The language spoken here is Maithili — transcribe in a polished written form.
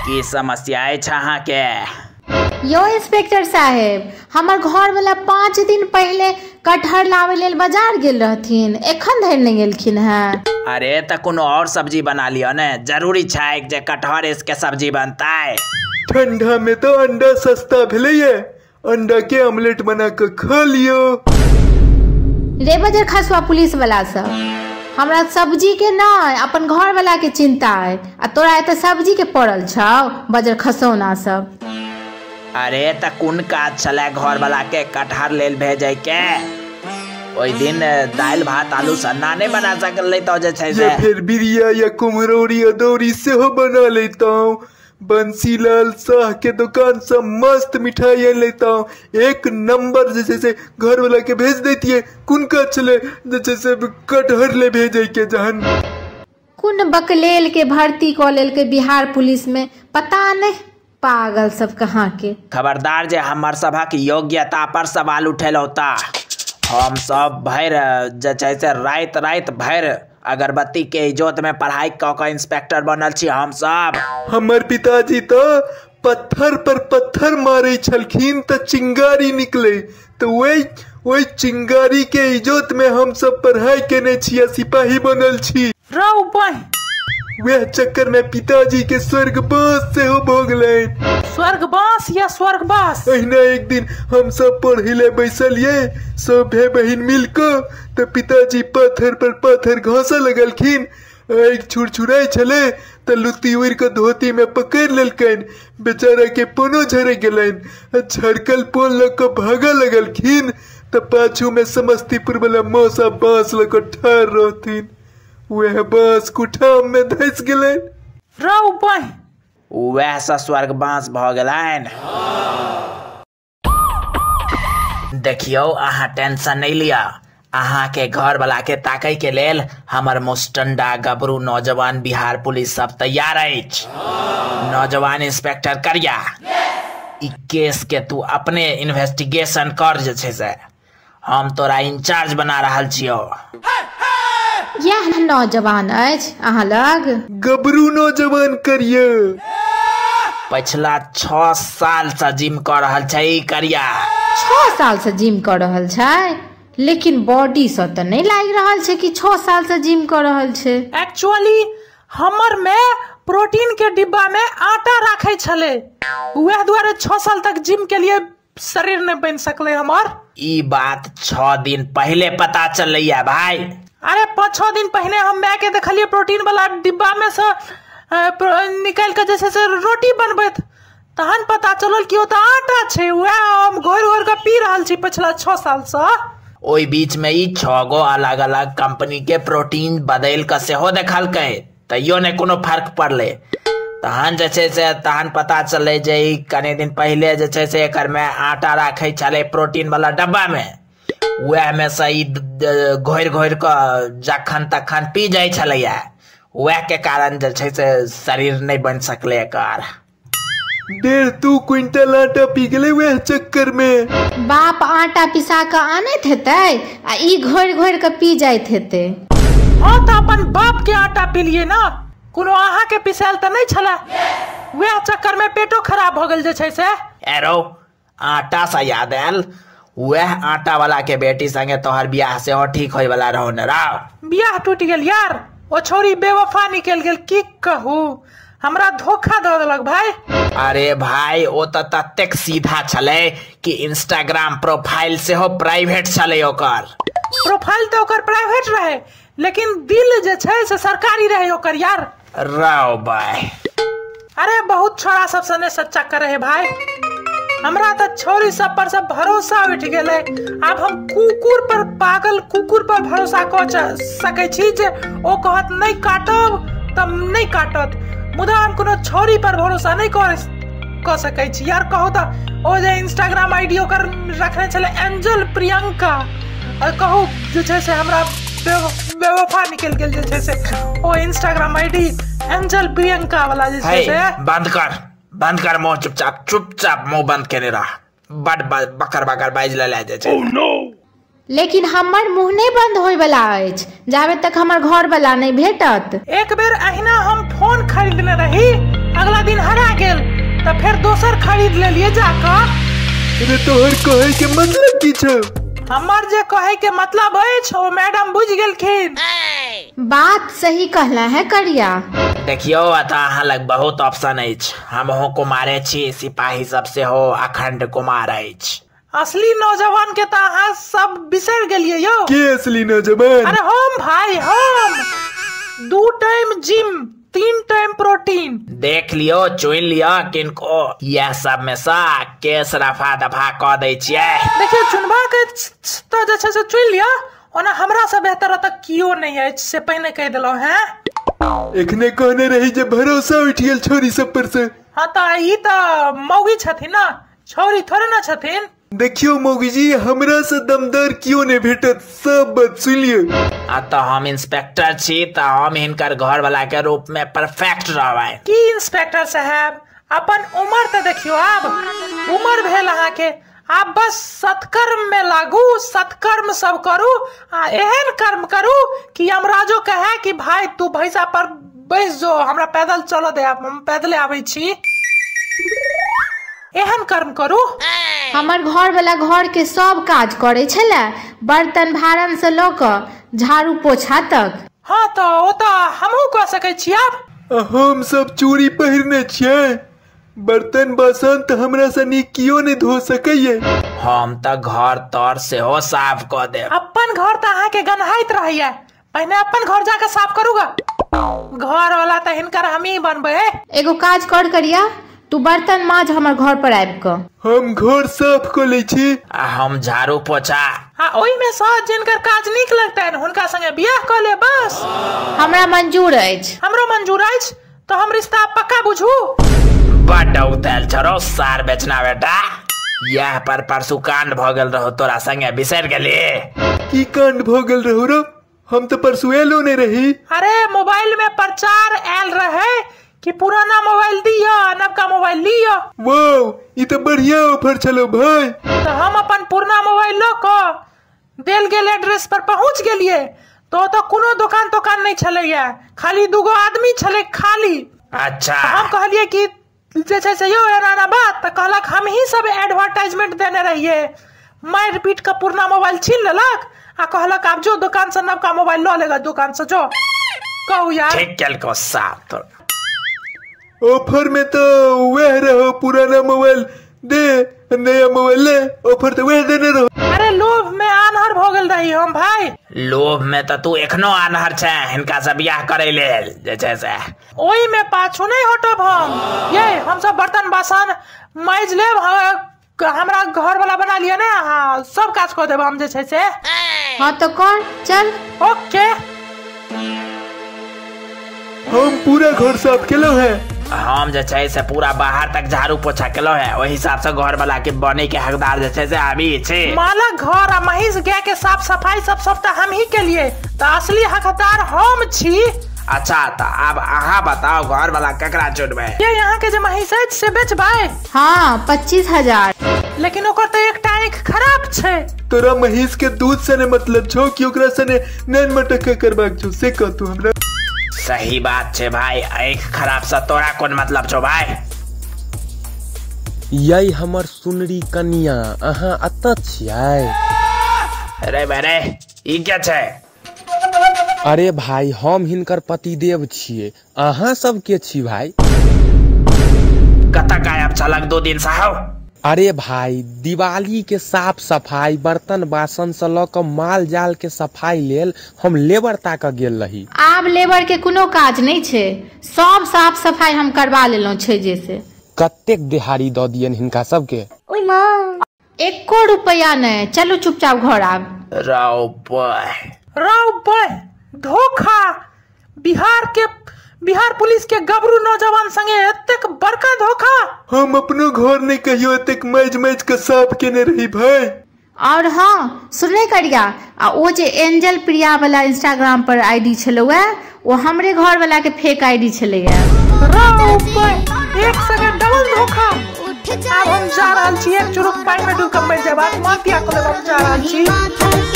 की समस्या अछि अहाँके? यो इंस्पेक्टर साहेब, हमर घर वाला 5 दिन पहले कटहर लावे लेल बाजार गेल रहथिन, एखन धरि नहि गेलखिन हैं। अरे त कोनो और सब्जी बना लियो ने, जरूरी छै जे कटहर इसके सब्जी बनतै। ठंडा में तो अंडा सस्ता भेलैये, अंडा के ऑमलेट बना के खा लियो। रे बजर खसुआ पुलिस वाला सब, हमरा सब्जी के नहि अपन घर वाला के चिंता है, आ तोरा एते सब्जी के पड़ल छौ बजर खसौना सब। अरे त कोन काज छलै घर वाला के कटहर लेल भेजै के? ओहि दिन दालि भात आलू सन्ना नहि बना सकलै तो जे छै से। या फिर बिरिया या कुम्हरौरी अदौरी सेहो बना लेतौं। बंसीलाल शाह के दुकान से मस्त मिठाई आनि लेतौं, एक नंबर जे छै से घर वाला के भेज दैतियै। कोन काज छलै जे छै से कटहर ले भेजै के? जहन कोन बकलेल के भर्ती कऽ लेलकै बिहार पुलिस में, पता नहीं पागल सब कहाँ के। खबरदार जे हमर सभक योग्यता पर सवाल उठेलौ ता हम सब भरि जे छै से राति राति भरि अगरबत्ती के इजोत में पढ़ाई कऽ के इंस्पेक्टर बनल छी हम सब। हमर पिताजी तो पत्थर पर पत्थर मारे छलखिन त चिंगारी निकले, तो वही चिंगारी के इजोत में हम सब पढ़ाई केने छी आ सिपाही बनल छी। रौ बहिं, वह चक्कर में पिताजी के स्वर्गवास सेहो भऽ गेलनि। स्वर्गवास या स्वर्गवास? अहिना एक दिन हम सब पढ़ै ले बैसलियै, सब भाई बहिन मिल कऽ, तऽ पिताजी पाथर पर पाथर घसऽ लगलखिन। आगि छुरछुराइ छलै तऽ लुत्ती उड़ि कऽ धोती में पकड़ि लेलकनि, बेचारा के पोनो झरकि गेलनि। आ झरकल पोन लऽ कऽ भागऽ लगलखिन तऽ पाछू में समस्तीपुर वाला मौसा बाँस लऽ कऽ ठाढ़ रहथिन, वह बाँस कुठाम में धसि गेलनि। रौ बहिं, वएह सँ स्वर्गवास भऽ गेलनि। देखियौ अहाँ टेंशन नहि लिअ, अहाँ के घर वाला के ताकै के लेल हमर मुस्टंडा गबरू नौजवान बिहार पुलिस सब तैयार अछि। नौजवान इंस्पेक्टर करिया, ई केस के तू अपने इन्वेस्टिगेशन कर जे छै से, हम तोरा इंचार्ज बना रहल छियौ। यह नौजवान अछि अहाँ लग? गबरू नौजवान करिया पछिला 6 साल से जिम कऽ रहल छै ई करिया। 6 साल से जिम कऽ रहल छै, लेकिन बॉडी से तऽ नहि लागि रहल छै कि 6 साल से जिम कऽ रहल छै। एक्चुअली हमर में प्रोटीन के डिब्बा में आटा राखै छलै, वएह दुआरे 6 साल तक जिम के लिए शरीर नहि बनि सकलै हमर। ई बात 6 दिन पहले पता चलैया भाई। अरे 5-6 दिन पहले हम माय के देखलियै प्रोटीन वाला डिब्बा में से निकालि के जे छै से रोटी बनबैत, तहन पता चलल कि ओ तऽ आटा छै, वएह हम घोरि घोरि के पी रहल छी पछिला 6 साल से। ओहि बीच में ई 6 गो अलग अलग कंपनी के प्रोटीन बदलि कऽ सेहो देखलकै, तैयो नहि कोनो फर्क पड़लै। तहन जे छै से तहन पता चललै जे ई कने दिन पहिले जे छै से एकर में आटा राखै छलै प्रोटीन वाला डब्बा में, वएह में से ई घोरि घोरि कऽ जखन तखन पी जाइ छलैया, वएह के कारण जे छै से शरीर नहि बनि सकलै एकर। 1.5-2 क्विंटल आटा पी गेलै वएह चक्कर में। बाप आटा पिसा कऽ आनैत हेतै आ ई घोरि घोरि कऽ पी जाइत हेतै। हाँ तऽ अपन बाप के आटा पीलियै ना, कोनो अहाँ के पिसायल तऽ नहि छलै, वएह चक्कर में पेटो खराब भऽ गेल जे छै से। एरो आटा से याद आयल, वएह आटा वाला के बेटी संगे तोहर बियाह सेहो ठीक होय वाला रहो ने राव। बियाह टूटि गेल यार, ओ छौरी बेवफा निकलि गेल, की कहू हमरा धोखा दऽ देलक भाई। अरे भाई ओ तऽ ततेक सीधा छलै कि इंस्टाग्राम प्रोफाइल सेहो प्राइवेट छलै ओकर। प्रोफाइल तऽ ओकर प्राइवेट रहे, लेकिन दिल जे छै से सरकारी रहे ओकर यार। राव भाई, अरे बहुत छोरा सब सने सच्चा करे है भाई, हमरा तऽ छौरी सब पर सब भरोसा उठि गेलै। आब हम कुकुर पर, पागल कुकुर पर भरोसा कऽ सकै छी जे ओ कहत नहि काटब तऽ नहि काटत, मुदा हम कोनो छौरी पर भरोसा नहि कऽ सकै छी यार। कहू तऽ ओ जे इंस्टाग्राम आईडी ओकर रखने छलै एंजल प्रियंका, और कहू जे छै से हमरा बेवफा निकलि गेल जे छै से ओ इंस्टाग्राम आईडी एंजल प्रियंका वाला जे छै से। बंद कर मुँह, चुपचाप चुपचाप मुँह बंद केने रह, बड बकर बकर बाजि ले जाइ छै। लेकिन हमर मुँह नहि बंद होय वाला अछि जाबे तक हमर घर वाला नहि भेटत। एक बेर अहिना हम फोन खरीदने रही, अगला दिन हरा तऽ फेर दोसर खरीद लेलियै जाकऽ। अरे तोहर कहै के मतलब की छौ? हमर जे कहै के मतलब अछि ओ मैडम बुझि गेलखिन। बात सही कहला है करिया। देखियौ एतऽ अहाँ लग बहुत ऑप्शन अछि। हमहूँ कुमारे छी, सिपाही सब सेहो अखंड कुमार अछि। असली नौजवान के तऽ अहाँ सब बिसरि गेलियै यौ। के असली नौजवान? अरे हम भाई, हम 2 टाइम जिम, 3 टाइम प्रोटीन। देख लियो, चुनि लियो किनको। यह सब में सा केस रफा दफा कऽ दै छियै। देखियौ चुनबा के तऽ जे छै से चुनि लिअ, ओना हमरा से बेहतर एतऽ कियो नहि अछि से पहिने कहि देलहुँ हैं। एखने कहने रही जे भरोसा उठि गेल छोरी सब पर से। हाँ तऽ ई तऽ मौगी छथिन ना, छौरी थोड़े ना छथिन। देखियौ मौगी जी, हमरा से दमदार कियो नहि भेटत, सब बात सुनि लियौ। आ तऽ हम इंस्पेक्टर छी तऽ हम हिनकर घर वाला के रूप में परफेक्ट रहबै। की इंस्पेक्टर साहब, अपन उम्र तऽ देखियौ, आब उम्र भेल अहाँके, आब बस सत्कर्म में लागू, सत्कर्म सब करू आ एहन कर्म करू कि यमराजो कहे कि भाई तू भैंसा पर बैस जो, हमरा पैदल चलऽ दे, हम पैदले आबै छी। एहन कर्म करू। हमर घर वाला घर के सब काज करे छले, बर्तन भारन से लऽ कऽ झाड़ू पोछा तक। हाँ तऽ ओ तऽ हमहूँ कऽ सकै छी। आब हम सब चूड़ी पहिरने छियै, बर्तन बासन तऽ हमरा से नीक कियो नहि धो सकैये। हम तऽ घर तर सेहो साफ कऽ देब। अपन घर तऽ अहाँके गन्हाइत रहैया, पहिने अपन घर जाके साफ करूगा। घर वाला तऽ हिनकर हमही बनबै। एगो काज कर करिया, तू बर्तन माज हमर घर पर आबि कऽ। हम घर साफ कऽ लै छी आ हम झाड़ू पोछा। आ ओहिमे सँ जिनकर काज नीक लगतनि हुनका संगे बियाह कऽ ले बस। हमरा मंजूर अछि। हमरो मंजूर अछि, तऽ हम रिश्ता पक्का बुझू। बड उतैल छरो सार बेचना बेटा, यह पर परसू कांड भऽ गेल रहो तोरा संगे, बिसरि गेली? की कांड भऽ गेल रहो रो? हम तऽ परसू एलो नहि रही। अरे मोबाइल में प्रचार आयल रहे कि पुराना मोबाइल दियो नवका मोबाइल लियो। वाह, ई तऽ बढ़िया ऑफर छलो भाई। तऽ हम अपन पुराना मोबाइल लऽ कऽ देल गेल एड्रेस पर पहुँच गेलियै तो ओतऽ कोनो दोकान तोकान नहि छलैया, खाली 2 आदमी छलै खाली। अच्छा। हम कहलियै कि जे छै से यौ एना एना बात, तऽ कहलक हमही सब एडवर्टाइजमेंट देने रहियै। मारि पीट कऽ पुरना मोबाइल छीन लेलक आ कहलक आब जो दोकान से नवका मोबाइल लऽ लेगा, दोकान से जो। कहू यार, ठीक केलको साफ। ऑफर में तो वह रहो, पुराना मोबाइल दे नया मोबाइल ले, ऑफर तो वह देने रहो। अरे लोभ में आन्हर भऽ गेल रही हम भाई। लोभ में तऽ तू एखनो आन्हर छै हिनका से बियाह करे लेल जे छै से। ओहि में पाछू नहीं हटब हम। ये हम सब बर्तन बासन माइज लेब, हमरा घर वाला बना लिअ ने, हाँ सब काज कऽ देब हम जे छै से। हाँ तो कर, चल। ओके। हम पूरा घर साफ केलहुँ है। हम जे छै से पूरा बाहर तक झाड़ू पोछा केलहुँ है, ओहि हिसाब से घर वाला के बने के हकदार जे छै से अभी छै। मालक घर आ महींस गाय के साफ सफाई सब सबटा हम ही केलिए, तऽ असली हकदार हम छी। अच्छा तऽ आब अहाँ बताओ घर वाला ककरा चुनबै? ये यहाँ के जे महींस अछि से बेचबै? हाँ 25,000। लेकिन ओकर तऽ एकटा आँखि खराब छै। तोरा महींस के दूध से ने मतलब छौ कि ओकरा से ने नैन मटक्का करबाक छौ, से कह तू हमरा। सही बात छै भाई, आँखि खराब से तोरा कोन मतलब छौ भाई? यही हमर सुनरी कनिया, अहाँ अतऽ छियै? अरे बरे, ई क्या छै? अरे भाई, हम हिनकर पतिदेव छियै, अहाँ सब के छी भाई? कतऽ गायब छलक 2 दिन से हौ? अरे भाई, दिवाली के साफ सफाई, बर्तन बासन से लऽ कऽ माल जाल के सफाई लेल हम लेबर ताकऽ गेल रही। आब लेबर के कोनो काज नहि छै, सब साफ सफाई हम करवा लेलहुँ छै जैसे। कतेक दिहाड़ी दऽ दियन हिनका सबके? एको रुपया नहि। चलू चुपचाप घर आब। रौ रौ धोखा, बिहार पुलिस के गबरू नौजवान संगे एतेक बड़का धोखा। हम अपनो घर नहीं कहियो एतेक मैज मैज के साफ केने रही भाई। और हाँ सुनले करिया, आ ओ जे एंजल प्रिया वाला इंस्टाग्राम पर आईडी छलो है, वो हमरे घर वाला के फेक आईडी छले है। एक सेकंड डबल धोखा। अब हम जा रहल छी, एक चुरुक पानि में डूब के मरि जायब, आत्महत्या कऽ लेब। हम जा रहल छी।